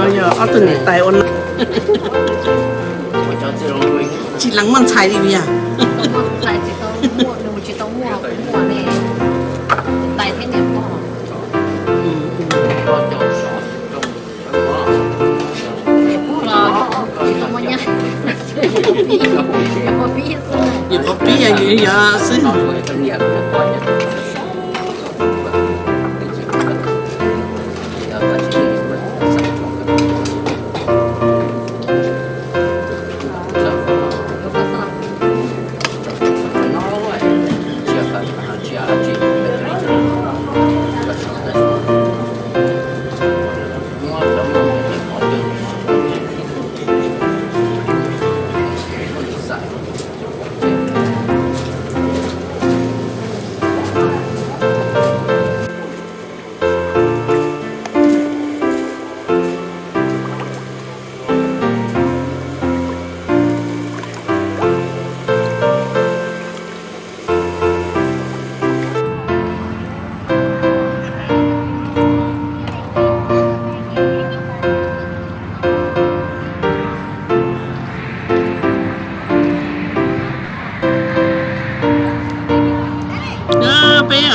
Yog ob tug niam tais ua no. Tsis lees muaj ntxhais li yog. Yus pov pib yog yus yog xwb. Peb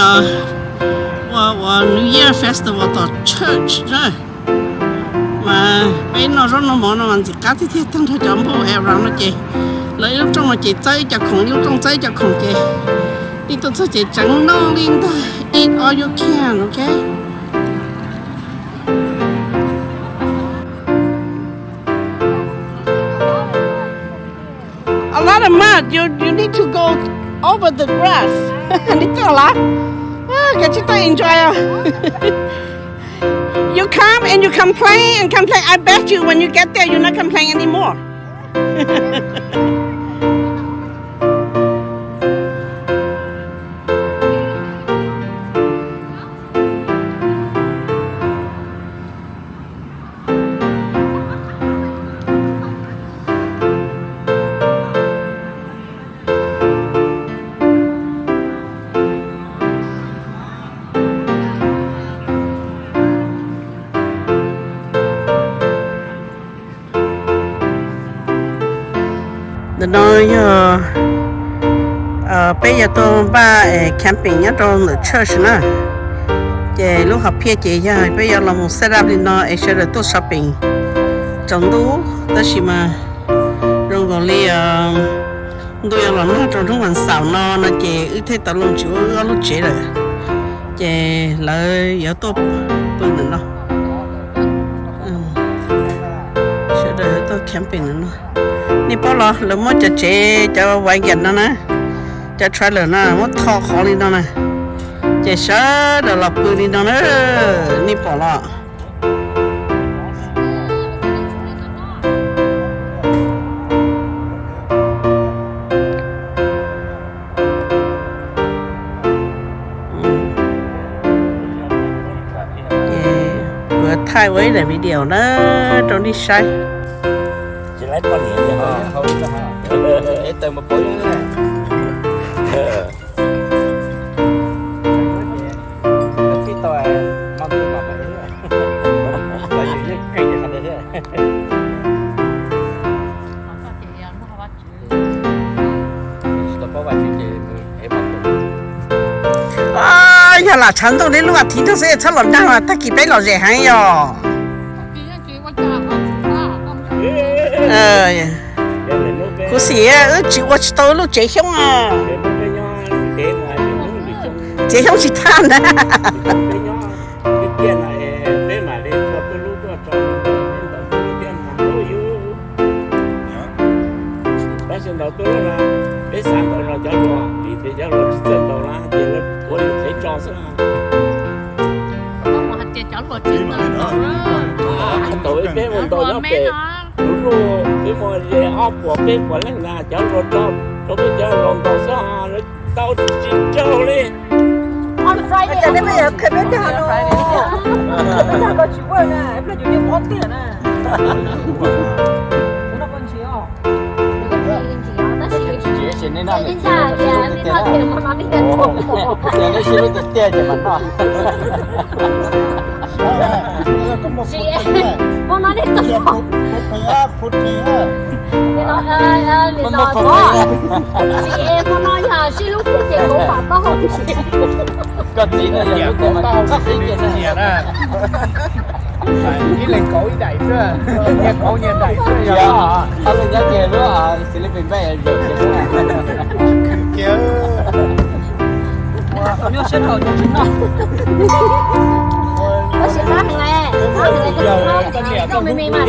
ua, ua New Year Festival tom church na. Mas peb noj zaub noj mov no mas ntxim qab tiag tiag, tag nrho cov npauj around no ces lawv ib lub rooj no ces txawb ib co khoom, ib lub rooj txawb ib co khoom ces nej tuaj txog ces tseem noj li ntag, eat all you can, ok? A lot of mud. You you need to go over the grass. Neb tuaj los? Koj tsis tuaj enjoy os? You come and you complain and complain. I bet you when you get there, you're not complain anymore. Ntawm no yog peb yuav tuaj npaj camping nyob rau ntawm church na. Ces lub hom phiaj ces yog peb yuav los mus set up li no es sawv daws tuaj shopping tsaus ntuj, tab sis mas zoo nkaus li ntuj yuav los nag rau hnub vas xaum no no ces wb thiaj tau los tsis ua wb ob lub tsev lawm. Ces lawv yuav tuaj pw ntawm no. Sawv daws tuaj camping ntawm no. Nej paub los lawv muab cov tsev, cov wagon no na, cov trailer no muab tho qhov li no na, ces sawv daws los pw li no na. Nej pom los? Kuv thaij ua ib daim video na rau nej saib. Yog lam tshav ntuj li lub as thiv ntag xwb txhob los nag, tag kis peb lom zem heev yog. Kuv xav wb tsis ua tsis tau lub tsev xyoob. Tsev xyoob tsis thaj na. Tab sis ntaus tuaj no, peb xav ntaus los cov hluas, vim tias cov hluas tsis txawj ntaus na, ces lawv ua lus qhov tso xwb. Thaum peb mus ntaus nyob pem lub luj, peb muaj ze ob puas peb puas leej na, cov hluas tso rau peb cov hluas ntaus xwb, lawv tau tsis raug li. No nej tau, no, tsis es hmo no yog sib hlub ces kauv pam taub hau. Koj txiv no yog lub kauv mas txhob qhib kiag na. Ib leeg kauv ib daim xwb, nyias kauv nyias daim xwb yog. Ob leeg nyob kiag lub sleeping bag zaum kiag xwb na. Tab sis qab heev, qab heev, koj me me mas.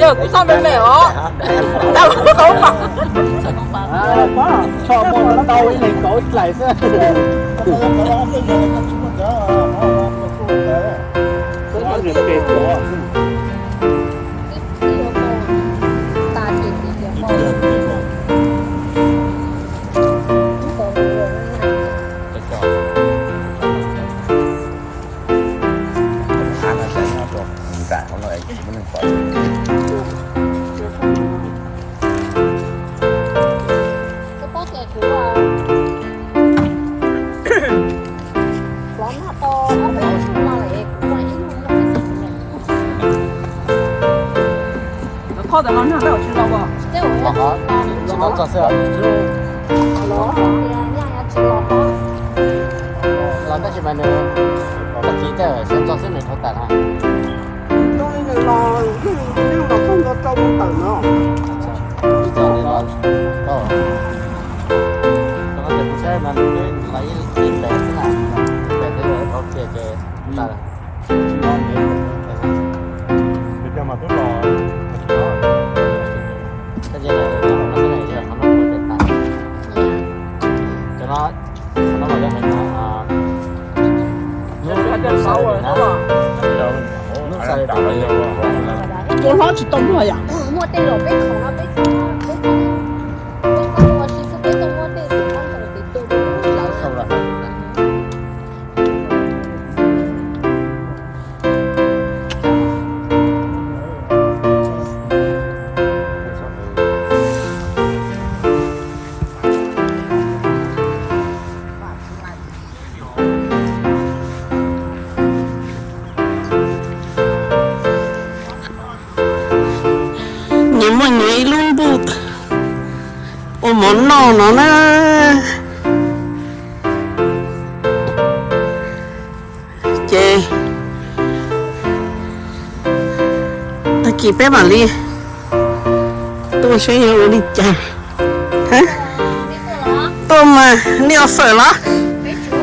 Yog kuv txoj me me os, kauv pam. Tso muaj tau ib leeg kauv ib daim xwb. Qhov ntawd no nag peb ua tsis los os. Tsis tau txog xwb. Los tab sis mas nws tag kis tej xyov txog xwb nws dhau tas na. Tsis txog li los, tsis txog li los, tau. Tau no ces kuv saib no nws twb los ib pem xwb na, ib pem xwb dhau kiag ces tas lawm. Cua hlob tsis tau muag yom. Muaj tej los peb khoom no peb, peb ua si xwb peb tau muaj tej tus hlob nrog tes tu lawm. Nyias muaj nyias ib lub npuj ua mov noj no na. Ces tag kis peb mam li tuaj saib yog ua li cas. Tuaj mas nej ua fawm los?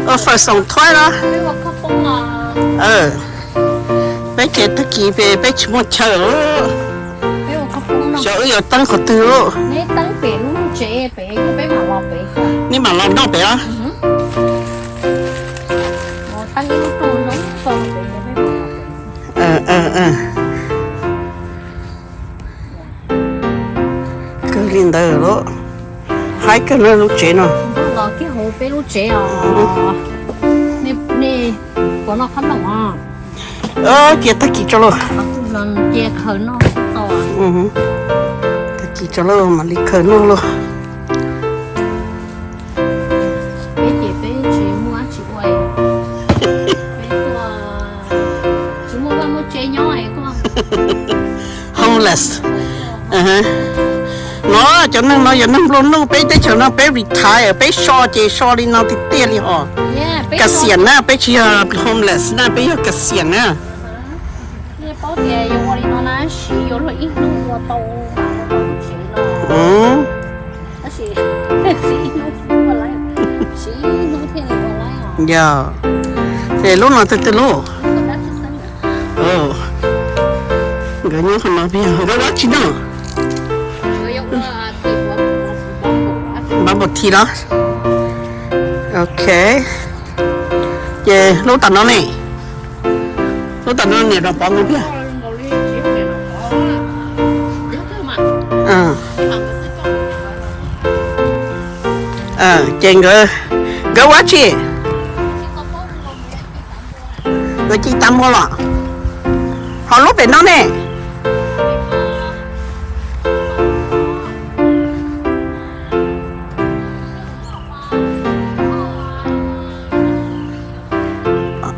Ua fawm xoom thuab los? Peb ces tag kis peb tsis muaj chaw. Xyov wb yuav teeb qhov twg lauj. Nej mam los noj pem os. Kawg li ntawd lauj. Haib kawg na lub tsev no. Los kiag hauv peb lub tsev os. Nej puas noj qhob noom os? Cia tag kis tso lauj. Cia khaws noj tau. Tag kis tso lauj mam li khaws noj lauj. Peb ces peb tsis muaj dab tsi ua, peb tuaj tsis muaj vaj muaj tsev nyob es tuaj. Homeless. No cov neeg no yog neeg nplua nuj, peb teb chaws no peb retire, peb so ces so li no tiag tiag li hos. Kasiam na, peb tsis yog homeless na, peb yog kasiam na. Yog, ces lub no twg twg lub? Nkawd nyob qhov no, nkawd ua dab tsi no? Npab npau thi los? Ok. Ces lub tom no ne? Lub tom no niam Ram Pov nkawd thiab. Ces nkawd, nkawd ua dab tsi? Nkawd ci tas npua los? Ho lub pem no ne?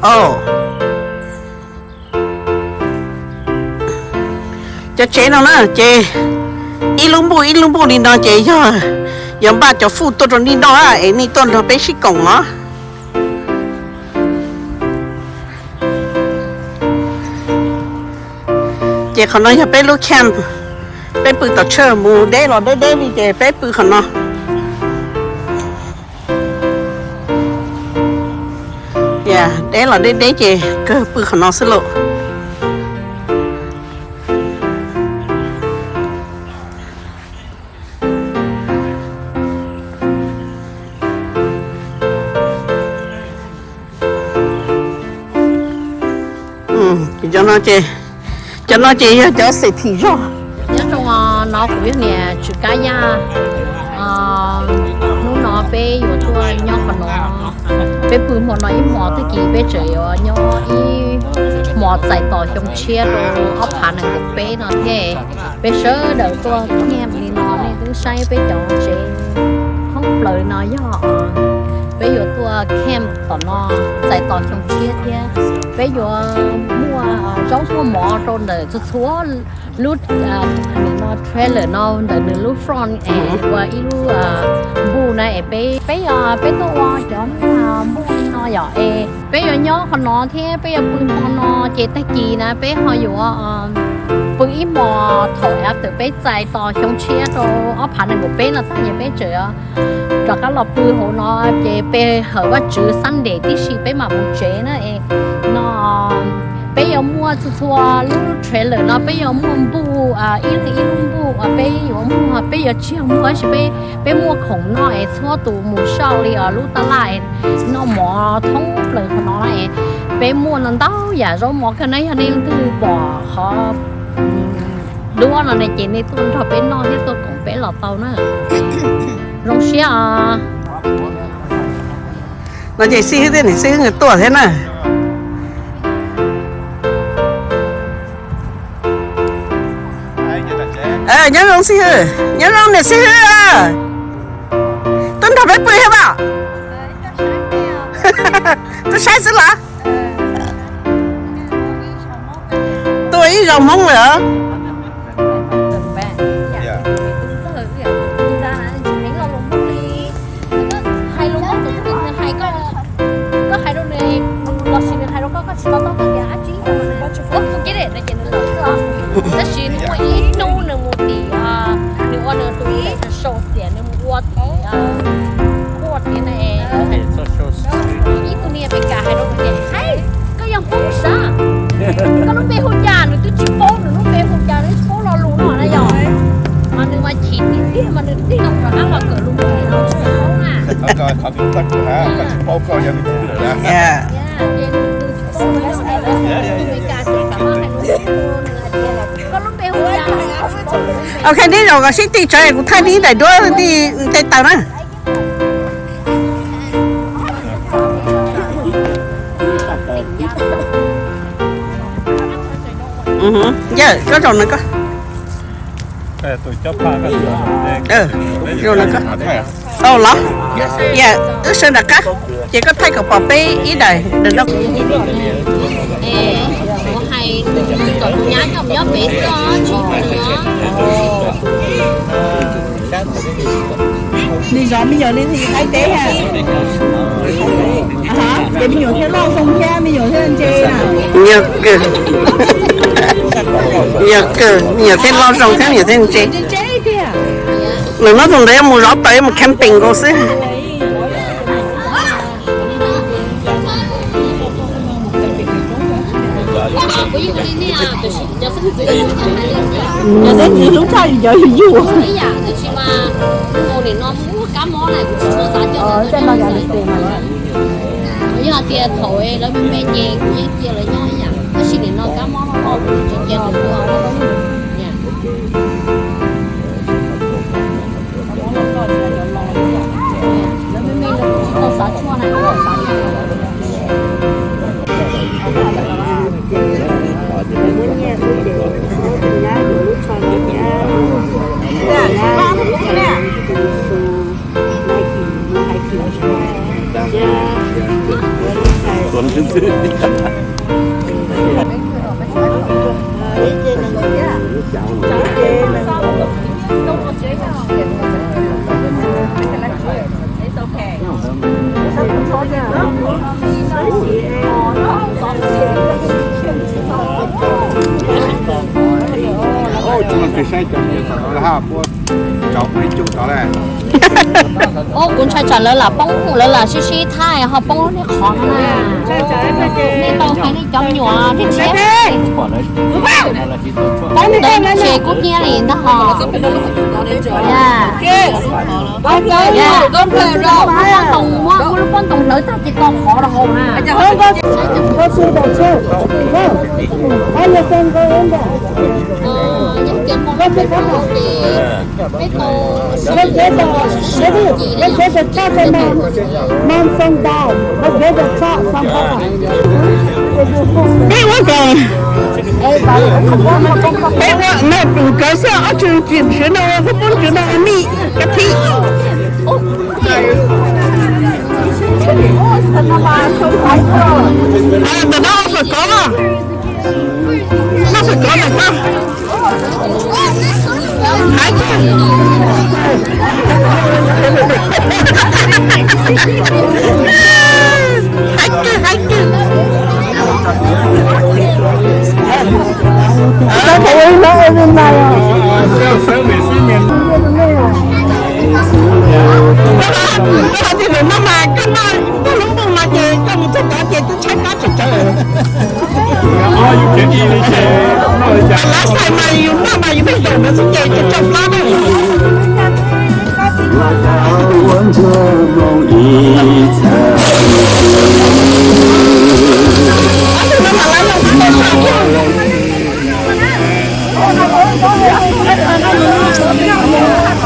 Cov tsev no na ces ib lub npuj ib lub npuj li no ces yog yuav npaj cov food tuaj rau nej noj es nej tuaj nrog peb sib koom no. Ces qhov no yog peb lub camp, peb pw tom tshuaj mus deb los deb deb li ces peb pw qhov no. Deb los deb deb ces kawg pw qhov no xwb lauj. Cov no ces yog cov xes thim zog. Nyob rau no kuv yog niam tswv Kab Yaj. Hnub no peb yuav tuaj nyob qhov no, peb pw hmo no ib hmos, tag kis peb tseem yuav nyob ib hmos txais tos xyoo tshiab rau ob phav nees nkaum peb no thiab. Peb sawv daws tuaj camp li no, nej twb saib peb cov tsev thoob plaws no yog peb yuav tuaj camp tom no txais tos xyoo tshiab thiab. Peb yuav muaj zaub muaj mov rau ntawm txhua txhua lub, no trailer no ntawm nws lub front es ua ib lub npuj na es peb, peb yog peb tuaj ua cov npuj no yom es peb yuav nyob qhov no thiab peb yuav pw hmo no ces tag kis na peb ho yuav pw ib hmos thaum after peb txais tos xyoo tshiab rau ob phav nees nkaum peb no tag ces peb tseem rov qab los pw hauv no ces pe hawm Vajtswv Sunday tib si peb mam mus tsev na es no peb yuav muaj txhua txhua lub trailer no peb yuav muaj npuj ib leeg ib lub npuj uas peb yuav muag, peb yuav tsis yog muag tab sis peb, peb muaj khoom noj es txhua tus mus sau li os lub tab laj noj mov thoob plaws qhov no es peb muaj no ntau yam zaub mov kawg na, yog nej leej twg pom qhov duab no ne ces nej tuaj nrog peb noj thiab tuaj koom peb los tau na. Zoo siab os. No ces xib hwb thiab niam xib hwb nkawd tuaj thiab na. Nyob zoo xib hwb, nyob zoo niam xib hwb. Tuaj nrog peb pw thiab as? Tuaj saib xwb los? Tuaj ib zaug hmoob lawm. Hais lus Hmoob tus twg nws hais koj, koj hais rau nws, los sis nws hais rau koj, koj tsis to taub koj tias dab tsi no, koj tsis forget it no ces nws lawm xwb os. Tab sis nws muaj ib hnub nws mus tim, nws ua nws tus ib daim sau xiam, nws mus ua tim, ua tim na, ib tug niag Amelikas hais rau nws tias, hais, koj yog Hmoob sav, koj lub npe hu cas? Nws twb tsis paub nws lub npe hu cas, nws tsis paub lo lus no na yog. Mas nws mas chim tiag tiag mas nws tig los rov qab los kawm lus Hmoob no tsis paub na. Koj tsis paub koj yog Hmoob lawm na. Ces nws tsis paub, Amelikas tseem xav hais lus Hmoob rau nws hais tias, koj lub npe hu cas? Ok, neb zaum kom sib tig tsawv kuv thaij neb daim duab nte taws na. Yawm, koj zaum no koj. Zaum no koj. Au los. Yawm, wb sawv nram qab, ces koj thaij kom pom peb ib daim no. Kuv hais kom tus nyab coj nyob pem xwb os, tsis hu nws os. Nws zov me nyuam li Thaib teb ha. Ces me nyuam thiaj loj zoo thiab me nyuam thiaj ntse na. Yog kawg, yog kawg, me nyuam thiaj loj zoo thiab me nyuam thiaj ntse. Lwm hnub tus ntawd yuav mus zov taws yuav mus camping nkaus xwb. Cov xeeb ntxwv hlub tshaj yus cov yus yus. Yog tias thaum lawv me me ces kuv yeej cia lawv nyob ib yam, tab sis nim no kab mob loj loj kuv tsis cia lawv tuaj. Lawv me me lawv kuj tsis tau xav tshuaj na, kuj tau xav tshuaj. Lawv muab nyiaj xwb ces muab tus nyab yuav lub tsho no thiab, nyab tus su, Nike, Nike thiab, ua lub tshais Ub, kuv ntshai tsam lawv lam poob, lawv lam sib sib thab ho poob lub niag qhov no na. Nej tau hais nej cov me nyuam thiab thiab. Poob ntawd ces kub hnyiab li ntag ho. Muab lub pob ntoo hlawv tag ces tau qhov rau hauv na. Peb ua kom, peb ua no pum kawv xwb, ob tug tsim siv no ua koj poob ntsis no ua mij ka thib. Ntawm no ua fawm kov, no fawm kov ntawm no. Haib kawg, haib kawg, haib kawg. Koj hais tias lawv noj mas koj noj, koj lub npoo no ces koj mus txog tod ces twb tshaib plab tsawv tsawv. Last time mas yus noj mas yus pheej zaum ntawd xwb ces tshaib plab na.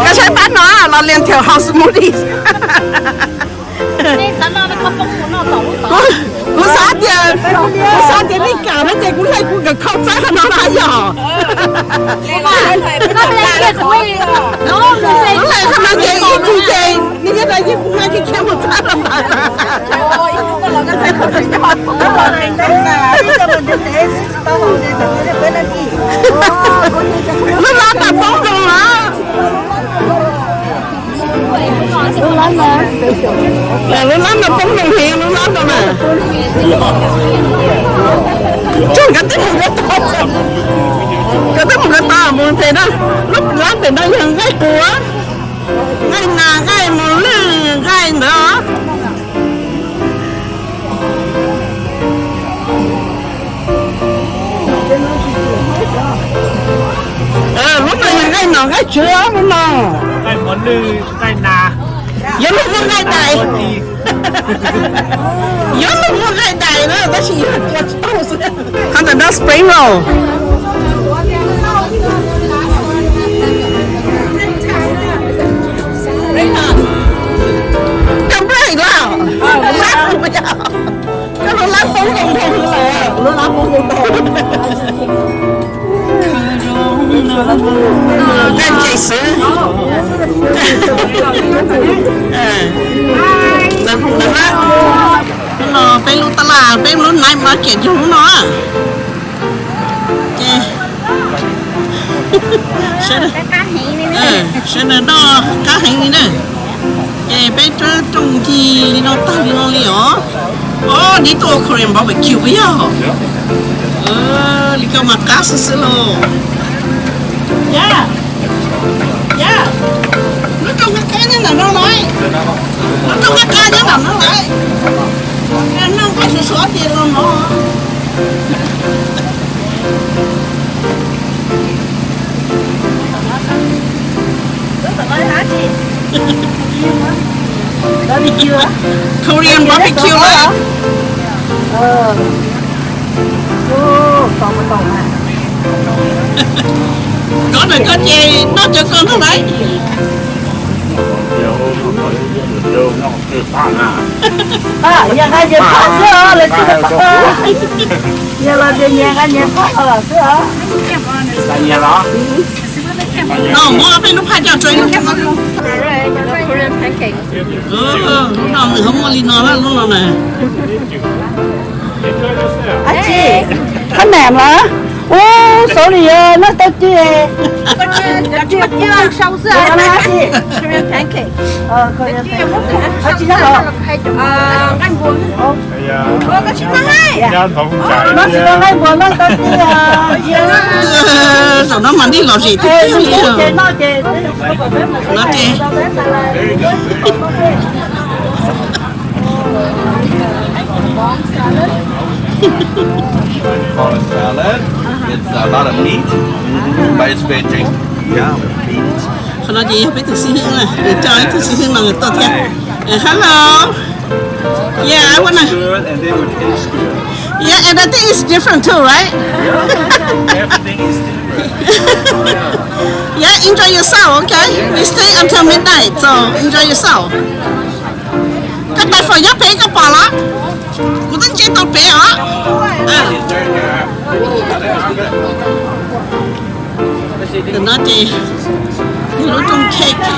Koj saib pab no los lias thiam haus smoothies. Kuv xav tias, kuv xav tias nej kam no ces kuv hle kuv kawm khau txawb qhov no na yog. Kuv hle qhov no ces ib txhis ces nws nyob ntawd yeej kuv hle kiag khiav mus txhab rau ntawd. Lub lab mas poob zoo na. Lub lab no poob zoo heev lub lab no na. Tseem nkawd twb mus nkawd tau, nkawd twb mus nkawd tau mus tes na. Lub lab ntawm no yog nqaij qus, nqaij nas, nqaij mos lwj, nqaij ntawd. Lub no yog nqaij nom nqaij tswv lub no. Yuav luag muaj nqaij dais, yuav luag muaj nqaij dais na tab sis yog tua tsis tau xwb. Ho ntawm no spring roll. Koj nplej los, koj lub lab poob zoo ntau lawm, lub lab poob zoo ntau. Nqaij ces xwb. Peb lub tab laj, peb lub night market yog lub no. Ces sawv daws noj qab heev li na. Ces peb rooj ncig li no tag li no li os. Os, neb tuaj ua Korean barbecue puas yog? Li ko mas qab xwb xwb lauj. Yam, yam, lub rooj qab qab nyob ntawm no lawm. Lub rooj qab qab nyob ntawm no lawm. Noj nqaij sov sov ces los no. Korean barbecue lawm. Koj ntawm koj ces noj cov koj ntag lauj. Yog nqa nyias phaj xwb os, lawv tsis, yog los tias nyias nqa nyias phaj los xwb os. No muab peb lub phaj coj tso ib lub. Lub no nws ho muaj li no na, lub no na. Ab nam las, ub, xav li yog noj tau ci. Tsis nyob los, noj tsis tau nqaij npua noj tau ci. Zaum no mas nej lom zem tiag tiag li. No ces Call it salad. It's a lot of meat, but it's veggie. Yeah, with beans. Qhov no ces yog peb tus xib hwb na, nws coj ib tug xib hwb no nws tuaj thiab. Uh, hello. Yeah, I wanna. Good, and they will taste good. Yeah, and I think it's different too, right? Yeah, everything is different. Yeah, enjoy yourself, okay? We stay until midnight, so enjoy yourself. Koj tau phom nyob pem koj pom los? Kuv twb ntsia tau pem os. Tus no ces yog lub rooj cake.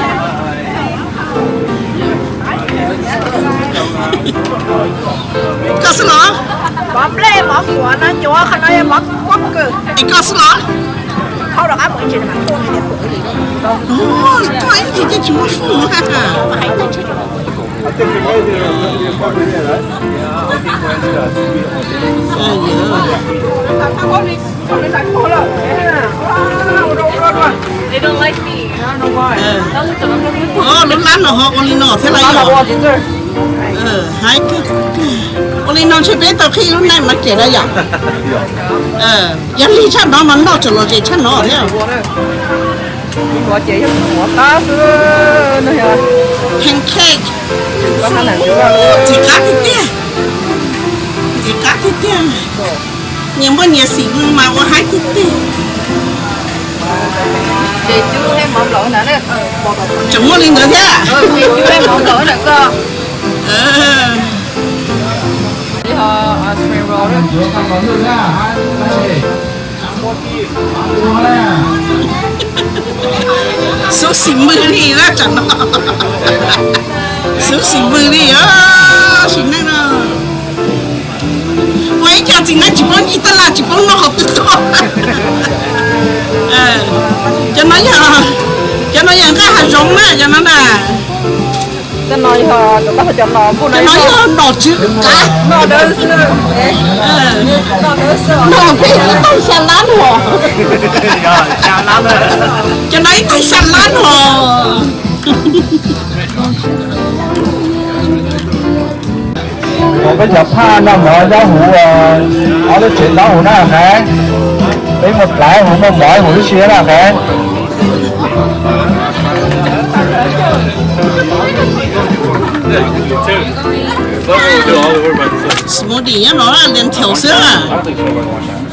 Koj xwb los? Es koj xwb los? Koj ib ntsis ces tsis muaj fwj. Lub lab no ho ua li no thiab lawm. Haib kawg. Ua li no ntshe peb tau qhib lub night market na yom. Yog lig tshaj no mas noj tseem lom zem tshaj no thiab. Pancake. Ntxim qab tiag tiag. Ntxim qab tiag tiag. Nyias muaj nyias xim mas ua haib tiag tiag. Tseem muaj li ntawd thiab. Xub xim vwg li na tsam no. Xub xim vwg li os, sim neej no. Ua ib co txiv neej tsis paub ncig taj laj tsis paub noj qhov twg tuaj. Cov no yog, cov no yog nqaij hav zoov na cov no na. Cov no yog nom tswv kav. Nom peb ib tug xya lab os. Cov no ib tug xya lab os. Peb cov phaj noj mov nyob huv, ob lub tsev ntaub huv na qev. Peb muaj plawv huv, muaj mov huv tib si na qev. Smoothie nyob no li nthawv xwb.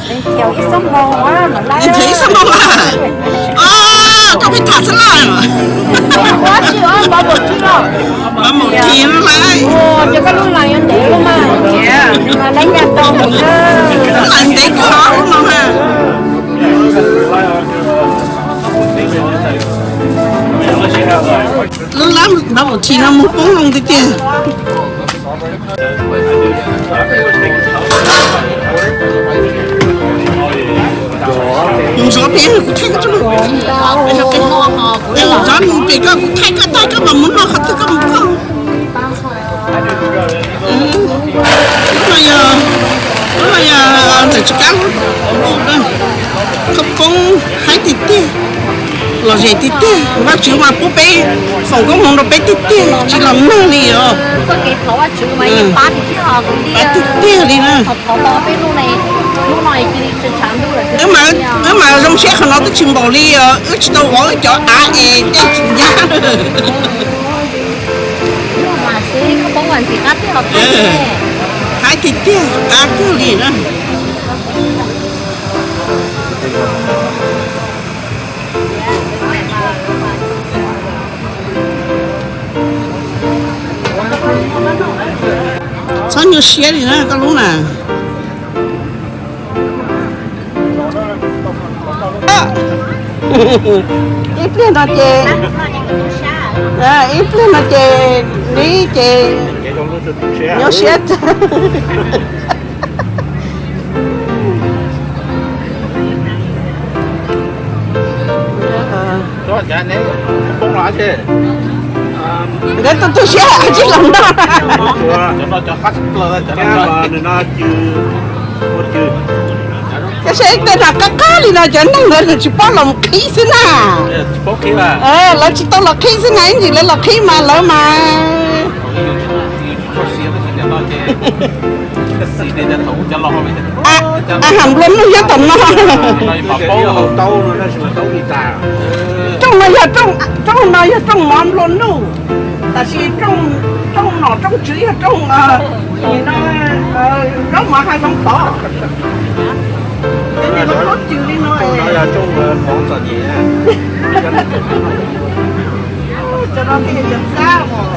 Li nthawv ib xob moo a. Koj pheej tham xwb los? Mov mus thi no lawm. Lub lawv ntev kawg no na. Lub lab mov mus thi no mus poob loo tiag tiag. Mus zov pem kuv thaij koj tso. Mus zov mus pem koj kuv thaij koj, thaij koj mas mus noj qhov twg koj mus koj. Lub no yog, lub no yog ntxawm tsis kab lub, khaub poob haib tiag tiag, lom zem tiag tiag. Vajtswv mas pub peb foom koob hmoov rau peb tiag tiag, tsis los nag li os. Pab tiag tiag li na. Wb mas zoo siab qhov no twb tsis npaum li os, wb tsis tau vov wb cov av es dej tsis ncaj. Haib tiag tiag, qab kawg li na. Txhob nyuaj siab li na koj lub na. Ib pliag no ces, ib pliag no ces neb ces nyuaj siab tag. Nkawd tu tu siab tsis los noj. Cov saib tej no qab qab li no cov neeg lawv tsis paub los qhib xwb na. Lawv tsis tau los qhib xwb na, ib ntsis lawv los qhib mas lawv mas. A, a ha nplua nuj nyob tom no. Rooj no yog rooj, rooj no yog rooj mov nplua nuj, tab sis rooj, rooj nom rooj tswv yog rooj, no, zaub mov hais zoo tod. Cov niag lub cws li no. Cov no thiaj yog cov qab os.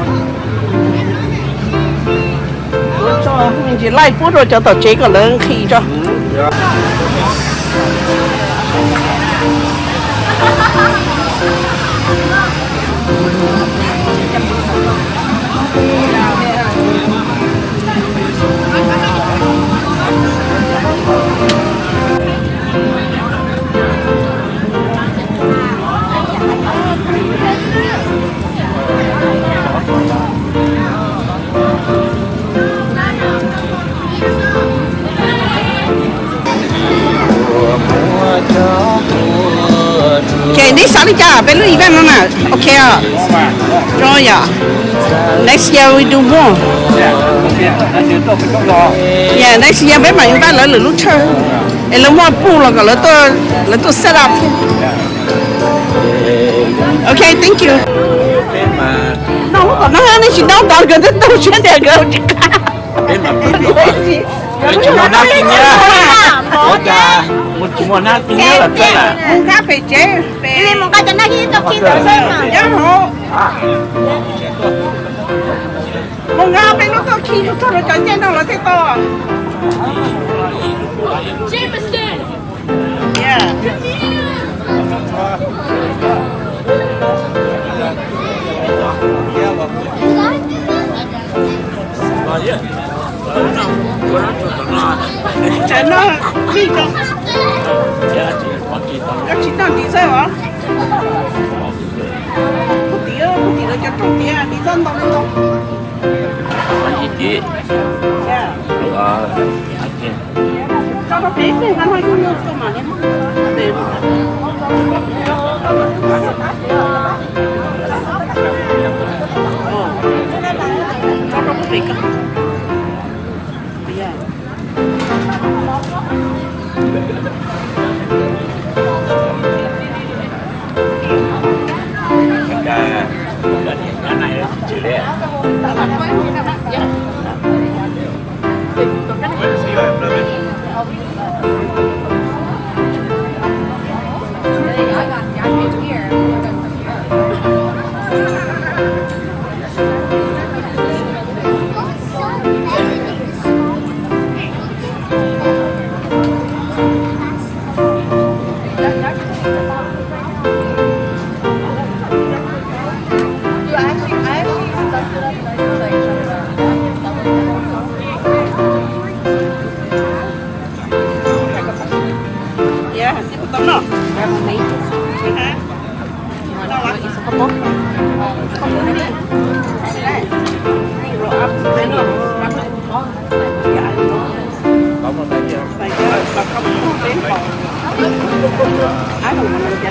Ntsis laij pub rau cov tom tsev kom lawv nqhis tso. Ces neb xav li cas peb lub event no na? Ok os. Yog next year we do more. Yeah, next year peb mam invite lawv lwm lub church es lawv muaj pool los kom lawv tuaj set up. Ok, thank you. No lub tom no nej tsis ntaub ntawv nkawd twb tu siab tias nkawd tsis qab. Tsis muaj nab tij nyiab, tsis muaj nab tij nyiab los txawj lawm. Mus nqa pem tsev, mus nqa cov nab tij nyiab tso khi ntawd xwb. Nyob hauv. Mus nqa peb lub tuaj khi tsuag tsuag rau cov ncej no lawv thiaj tau. Tsam no, koj tsis tau ntiv zaj os. Puag tim, puag tim lawv cov rooj tiav ntiv zaj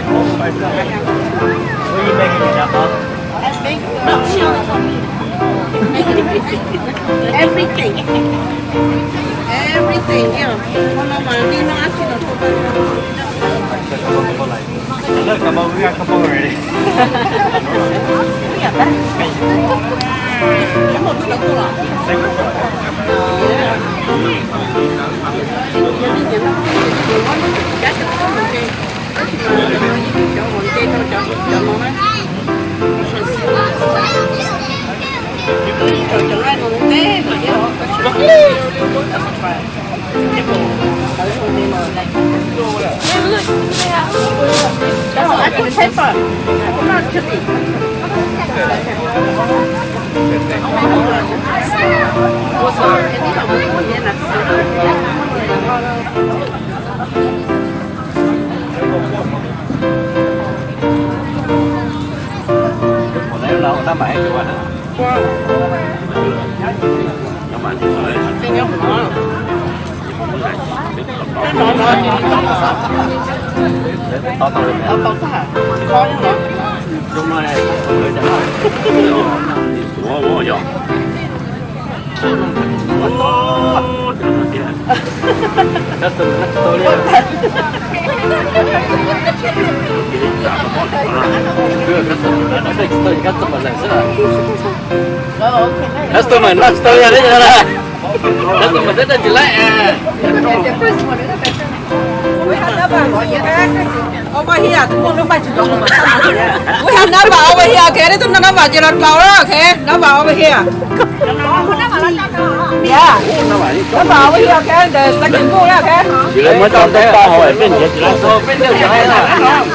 ntau li ntau. Everything. Everything, yeah. Customer noj tsis tau li, customer twb noj tsis laib. Over here, tus muaj lub npaum tsis tau. We have number over here, okay? Leej twg noj number ces los dlaus, okay? Number over here. Yeah. Number over here, okay? The second book, okay? Tsis muab tau tau hauv peb ntiav tsis laib.